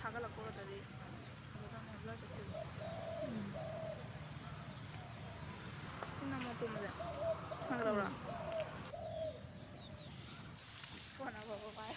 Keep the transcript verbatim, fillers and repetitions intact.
ꯊꯥꯒꯠꯂꯛꯄ ꯈꯛꯇꯗꯤ ꯐꯖꯗꯕꯅꯦ, blur ꯆꯠꯈꯤꯕ꯫ ꯁꯤ ꯅꯝꯃꯣ ꯀꯨꯝꯕꯁꯦ꯫ ꯐꯪꯗꯕ꯭ꯔꯣ? Phone ꯑꯐꯕ ꯄꯥꯏ꯫